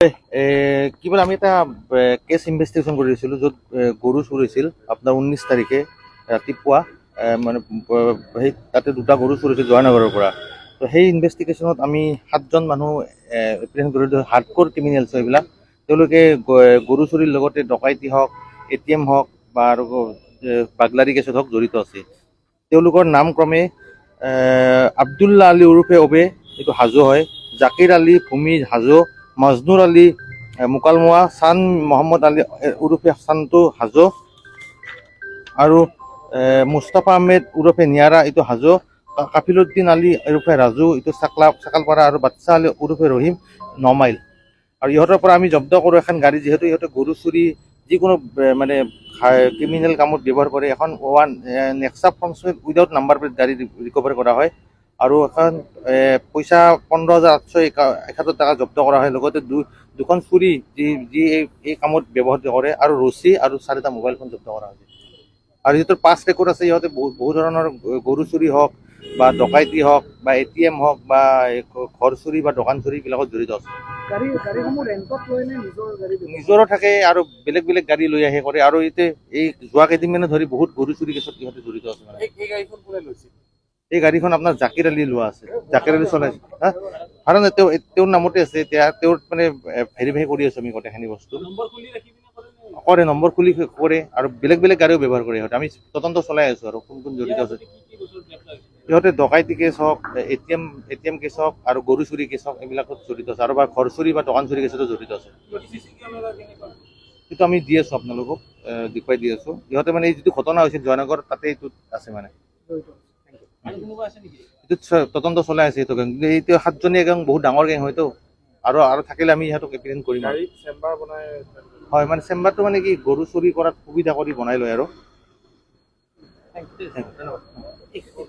কি বোলে, আমি এটা কেছ ইনভেষ্টিগেশ্যন কৰি আছিলোঁ, য'ত গৰু চুৰ হৈছিল আপোনাৰ 19 তাৰিখে ৰাতিপুৱা, মানে সেই তাতে দুটা গৰু চুৰ হৈছিল জয়ানগৰৰ পৰা। তো সেই ইনভেষ্টিগেশ্যনত আমি সাতজন মানুহ এপ্ৰিহেণ্ড কৰিলোঁ। হাৰ্ডক'ৰ ক্ৰিমিনেলছ এইবিলাক। তেওঁলোকে গৰু চুৰিৰ লগতে ডকাইতি হওক, এটিএম হওক বা আৰু বাগলাৰী কেছত হওক জড়িত আছে। তেওঁলোকৰ নাম ক্ৰমে আব্দুল্লা আলী ওৰফে অবে, এইটো হাজো হয়, জাকিৰ আলী ভূমি হাজো, মজনুৰ আলী মুকালমোৱা, চান মহম্মদ আলী ওৰফে চান্তু হাজো আৰু মুস্তাফা আহমেদ ওৰফে নিয়াৰা, এইটো হাজো, কাফিলুদ্দিন আলী ওৰফে ৰাজু, এইটো চাকালপাৰা আৰু বাদশাহ আলী ওৰফে ৰহিম, 9 মাইল। আৰু ইহঁতৰ পৰা আমি জব্দ কৰোঁ এখন গাড়ী। যিহেতু ইহঁতে গৰু চুৰি, যিকোনো মানে ক্ৰিমিনেল কামত ব্যৱহাৰ কৰে, এখন one Nexa forms without number plate গাড়ী ৰিকভাৰ কৰা হয় আৰু এখন পইচা 15,871 টকা জব্দ কৰা হয়। লগতে দুখন চুৰি, যি যি এই কামত ব্যৱহাৰ কৰে আৰু ৰছী আৰু চাৰিটা মোবাইল ফোন জব্দ কৰা হৈছে। আৰু যিটো পাষ্ট ৰেকৰ্ড আছে, ইহঁতে বহুত বহুত ধৰণৰ গৰু চুৰি হওক বা ডকাইতি হওক বা এটিএম হওক বা এই ঘৰ চুৰি বা দোকান চুৰি বিলাকত জড়িত আছে। গাড়ীসমূহ ৰেণ্টত লয় নে নিজৰ গাড়ী ব্যৱহাৰ? নিজৰো থাকে আৰু বেলেগ বেলেগ গাড়ী লৈ আহে কৰে। আৰু এতিয়া এই যোৱা কেইদিনমানে ধৰি বহুত গৰু চুৰি কেছত ইহঁতে জড়িত আছে মানে। এই গাড়ীখন কোনে লৈছিল? এই গাড়ীখন আপোনাৰ জাকিৰ আলী লোৱা আছে। জাকিৰ আলী চলাইছে। হা, ভাড়া নাই, তেওঁৰ নামতে আছে। এতিয়া তেওঁৰ মানে ভেৰিফাই কৰি আছো আমি গোটেইখিনি বস্তু। নম্বৰ খুলি ৰাখি পিনে কৰে নে? কৰে, নম্বৰ খুলি কৰে আৰু বেলেগ বেলেগ গাড়ীও ব্যৱহাৰ কৰে ইহঁতে। আমি তদন্ত চলাই আছো আৰু কোন কোন জড়িত আছে। কি কি গোচৰত গ্ৰেপ্তাৰ হৈছে? ইহঁতে ডকাইতি কেছ হওক, এটিএম কেছ হওক আৰু গৰু চুৰি কেছ হওক, এইবিলাকত জড়িত আছে আৰু বা ঘৰ চুৰি বা দোকান চুৰি কেছতো জড়িত আছে। চি চি কেমেৰা কেনেকুৱা? সেইটো আমি দি আছো আপোনালোকক, দেখুৱাই দি আছো। ইহঁতে মানে এই যিটো ঘটনা হৈছিল জয়নগৰ, তাতে এইটোত আছে মানে। জড়িত আছে। আৰু কোনোবা আছে নেকি? এইটোত তদন্ত চলাই আছে এইটো গেং। এইটো সাতজনীয়া গেং বহুত ডাঙৰ গেং হয়তো। আৰু থাকিলে আমি ইহঁতক এপ্ৰিহেণ্ড কৰিম আৰু। গাড়ীত চেম্বাৰ বনাই? হয়, মানে চেম্বাৰটো মানে কি গৰু চুৰি কৰাত সুবিধা কৰি বনাই লয় আৰু। Thank U. ধন্যবাদ।